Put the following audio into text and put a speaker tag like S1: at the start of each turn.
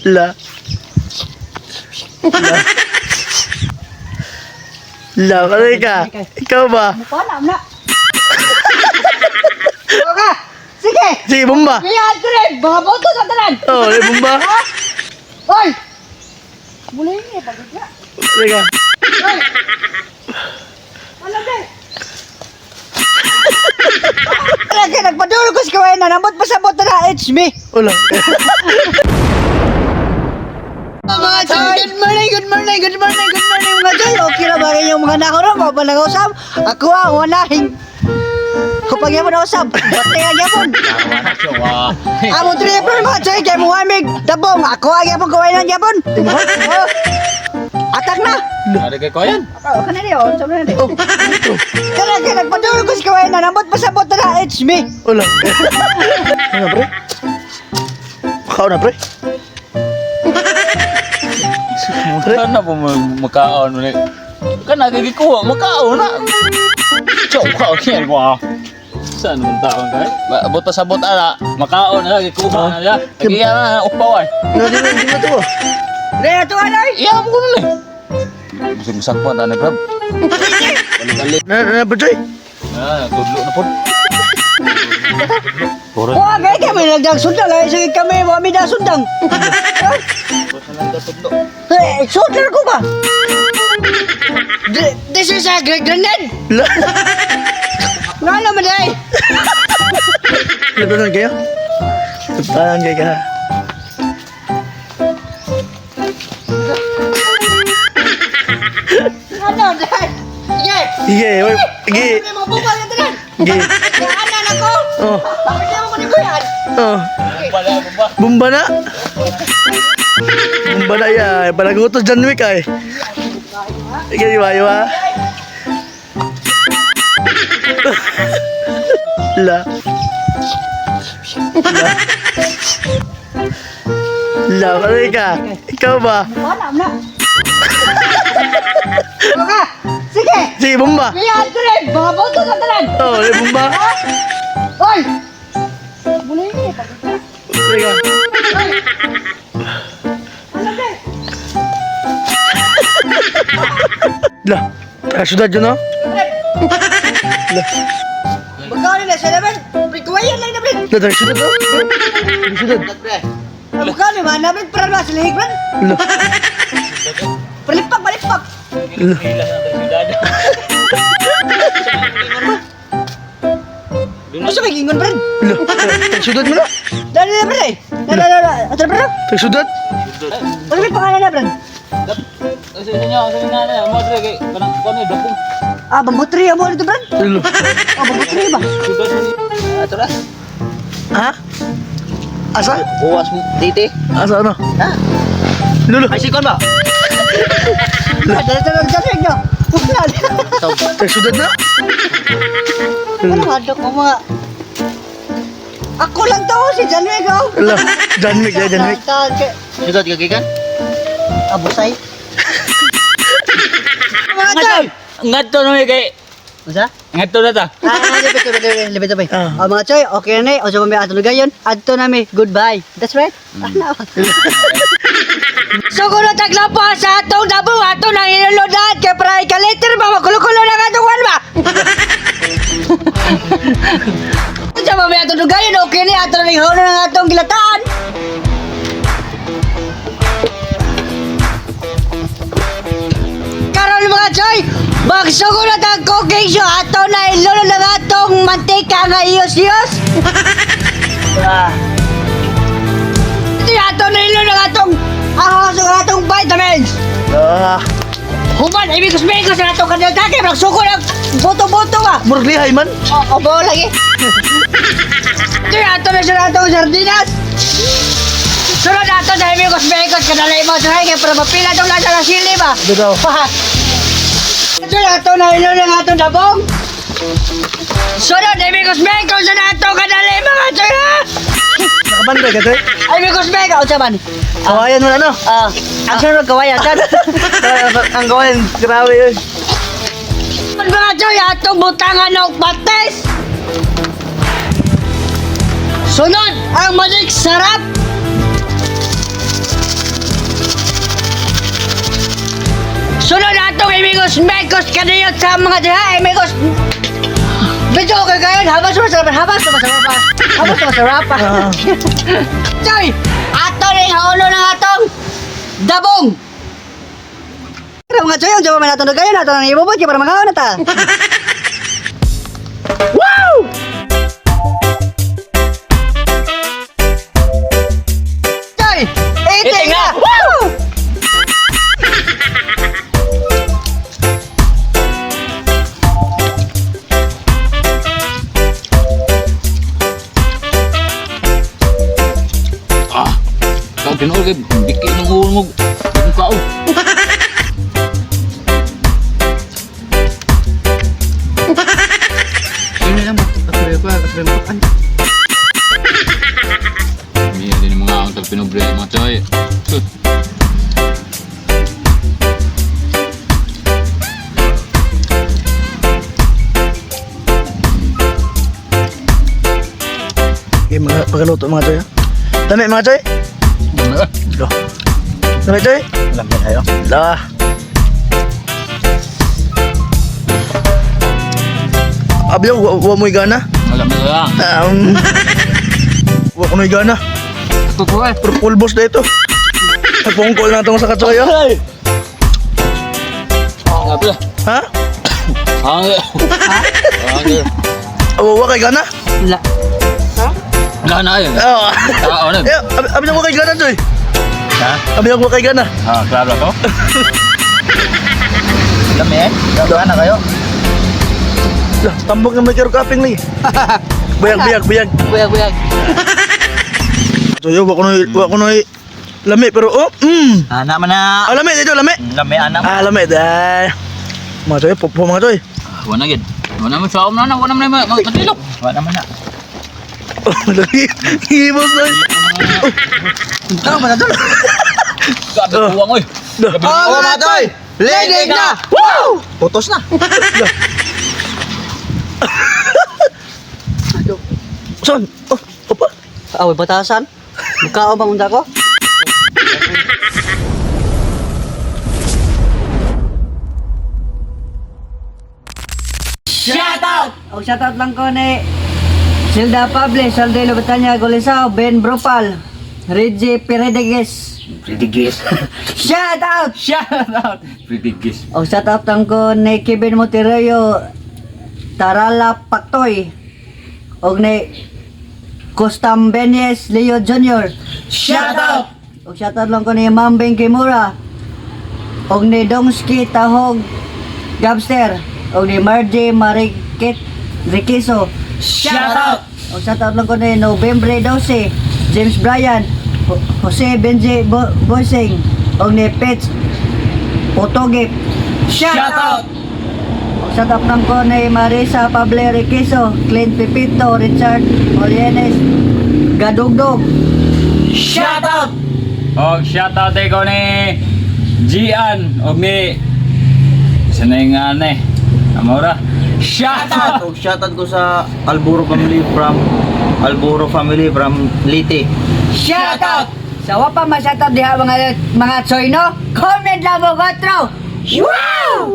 S1: La. La. La, kanay ka. Ikaw ba?
S2: Mukha na. Ka. Sige.
S1: Sige, bomba.
S2: Iyan ko rin. Mga boto sa tanan.
S1: Oh, eh, bomba.
S2: Ha? Oy! Muli ni pagod na.
S1: Kanay ka.
S2: Oy! Ano ba? Lagi nagpadulog ko sa kawain na nambot pa sa boto na it's me.
S1: Wala.
S2: Mga choy, good morning, good morning, good morning, good morning, mga choy. Okay na ba kayong mga nakuro? Mga panagausap? Ako ang wanahing. Kapag yapon ako usap, batay ang yapon. Amo triple, mga choy, kay mga amig. Dabong, ako ang yapon, kawain ang yapon. Oh. Atak na.
S3: Ada kay koyan.
S2: Ako, kanina yun, sabi na
S1: Oh, ito.
S2: Kaya kaya nagpadulog ko sa kawain na nambot pa sa boto na it's me.
S1: Wala. Ano, pre? Makaon na, pre? Pre?
S3: Kana po makaon mo ni. Kana kay gikuha makaon na. Chow ka kaya ko. Saan man taon kay? Abot pa sabot ana, makaon na gikuha na siya. Iya na upawan.
S1: Nga, di na, di na to.
S2: Raya to anay.
S3: Iya mo kuno ni. Bisag masakpan ta ni Prab. Balik-balik.
S1: Na, na, na, Choy?
S3: Ah, tudlo na pod. Ora.
S2: Wah, kaya kami nagdag sundang ay sige kami wa mi da sundang. Eh, sundang ko ba? This is a great grenade.
S1: La.
S2: Nga naman ay.
S1: Nagtanan kayo? Nagtanan kayo ka.
S2: Ano day? Sige.
S1: Sige, oy. Sige.
S2: Ano mga bukal na tanan?
S1: Sige.
S2: Kaanan ako.
S1: Oh,
S2: Bakit mo ko ni kuyan?
S1: oh.
S3: Bala ba?
S1: Bumba na. Bumba na ya. Palagutos John Wick ay. Sige, di ba, di ba? La. La. La, kanay ka. Ikaw ba?
S2: Wala na. Ka. Sige.
S1: Sige, bomba.
S2: Iyan ko rin. Mga boto sa tanan.
S1: Oh, eh, bomba.
S2: Oy! Muli ni pagod na.
S1: Teka.
S2: Oy! Ano ba?
S1: La. Taga syudad yun, no? La.
S2: Magkano na siya naman? Pre, lang na, pre.
S1: La, taga syudad, no? Taga syudad.
S2: Magkano man na, pre? Para ba sa lihig, pre?
S1: La.
S2: Palipak, palipak.
S1: La.
S3: Hila na tayo syudad.
S2: Ano sa may gingon, pre?
S1: La. Taga syudad mo na.
S2: Dali na, pre. Dali, dali, dali. Ato na, pre.
S1: Taga syudad.
S2: Ano may pangalan na, pre?
S3: Sa inyo, sa inyo na, mo dire kay kanang kuno dapong.
S2: Ah, bambutri amo dito, pre.
S1: La.
S2: Ah, bambutri ba?
S3: Syudad ni. Ato ra.
S1: Ha? Asa?
S3: Buwas mo diti.
S1: Asa ano?
S3: Ha?
S1: Lolo.
S3: Ay sikon ba?
S2: Dali, dali, dali, dali, nyo. Wala.
S1: Taga syudad na?
S2: Ano nga ko mga... Ako lang to, si John Wick, oh.
S1: La. John Wick, eh, John Wick.
S3: Syudad ka gikan?
S2: Abusay. Mga choy!
S3: Ngadto na kay
S2: Unsa?
S3: ngadto na ta.
S2: Ah, libit, libit, libit, libit, libit.
S1: Ah.
S2: Oh, mga choy, okay na eh. O, sa mga ato gayon. Adto na mi. Goodbye. That's right. Ano? So kung nataglapo sa atong dabo, ato nang inulodan kay para ikaliter ba, makulo-kulo na nga itong ba? Sa mga ato gayon, okay na eh. Ato na ning na nga atong gilataan. Karon, mga choy, magsugo na tang cooking show ato na ilolo na nga atong mantika nga iyos-iyos. Ah. Ito yung ato na ilolo na atong ahos nga atong vitamins.
S1: Ah.
S2: Human, ibigos-bigos na atong kanil-takip, magsugo na buto-buto ba?
S1: Murag lihay man.
S2: O, obo lagi. Ito yung ato na siya atong sardinas. Sunod ato sa ibigos-bigos, kanalay mo sa kaya para mapila itong lasa ng sili ba?
S1: Ito daw.
S2: Ito na ato na ilolo ng atong dabong. Sunod, ibigos-bigos na ato kanalay mga choy ha?
S1: Nakabanday ka, Choy.
S2: Ay, ibigos-bigos, unsa man?
S1: Kawayan mo na, no?
S2: Ah, ang sunod kawayan tan.
S1: Ang kawayan, grabe yun.
S2: Mga choy, atong butangan og pates. Sunod, ang magic sarap. Sunod atong amigos Mekos kaniyot sa mga diha amigos. Medyo okay kayo, habas masarap, habas masarap, habas masarap. Choy, ato ring haulo ng atong dabong. Pero mga choy, ang jawa man atong kayo nato nang ibubot para makaon na ta.
S1: Wow!
S2: Choy, eating na. Woo!
S3: Ah. Kau tinuod kay biki ng ulo mo. Ang kaon.
S4: Yun lang, patuloy ko, patuloy mo.
S3: May din mga ang tagpinobre mga choy. Tut.
S1: Okay, mga pagkaluto mga choy. Dami mga choy. Lo. Dami choy.
S4: Lamig kayo.
S1: La. Abyo, wa mo'y gana.
S3: Alam mo lang.
S1: Wa ko mo'y gana.
S3: Totoo eh.
S1: Pero full boss na ito. Nagpungkol na itong sa katsoy. Oh.
S3: Nga pala.
S1: Ha?
S3: Ang. Ang.
S1: Awa, wa kay gana?
S2: La.
S3: Wala na ayun.
S1: Oo.
S3: Tao na.
S1: Eh, abi na wa kay gana, Choy.
S3: Ha?
S1: Abi na wa kay gana.
S3: Ah, klaro to.
S4: Lamig eh. Gagawa na kayo.
S1: Lah, tambok na may karo kaping lagi. Buyag, buyag, buyag.
S2: Buyag buyag.
S1: Choy, wa ko na lami pero oh.
S4: Anak man na.
S1: Ah, lami dito, lami.
S4: Lamig anak.
S1: Ah, lami dai. Mga choy, popo mga choy.
S3: Wala gid. Wala man sa na wala man magkatilok.
S4: Wala man na.
S1: Oh, lagi. Hibos na.
S2: Ano ba na doon?
S3: Grabe kuwang oy.
S1: Dah.
S2: Oh, mga choy, leading na. Woo!
S4: Putos na.
S1: Son. Oh, opa.
S2: Aw, batasan. Mukha ba munda ko? Shout out! Oh, shout out lang ko ni Silda Pable, Saldelo Batanya, Golisao, Ben Bropal, Reggie Peredegues.
S3: Pritigis.
S2: Shout out!
S3: Shout out. Pritigis.
S2: Oh, shout out lang ko ni Kevin Monterrey, Tarala Paktoy, og ni Costam Benes Leo Jr.
S4: Shout out!
S2: Og shout out lang ko ni Ma'am Beng Kimura, og ni Dongski Tahog Gabster, og ni Margie Marikit Riquiso.
S4: Shout out!
S2: Og shout out lang ko ni Novembre 12, James Bryan, Jose Benji Boysing, og ni Pets Otogip.
S4: Shout out!
S2: Og shout out lang ko ni Marisa Pable Riquiso, Clint Pepito, Richard Olienes, Gadugdog.
S4: Shout out!
S3: Og shout out ko ni Gian og ni Sanay nga na eh. Amora. Shout out.
S4: Og shout out ko sa Alburo family from Leyte.
S2: Shout out! Sa wapa ma-shout out diha mga mga choy no? Comment lang mo, Gotro! Wow!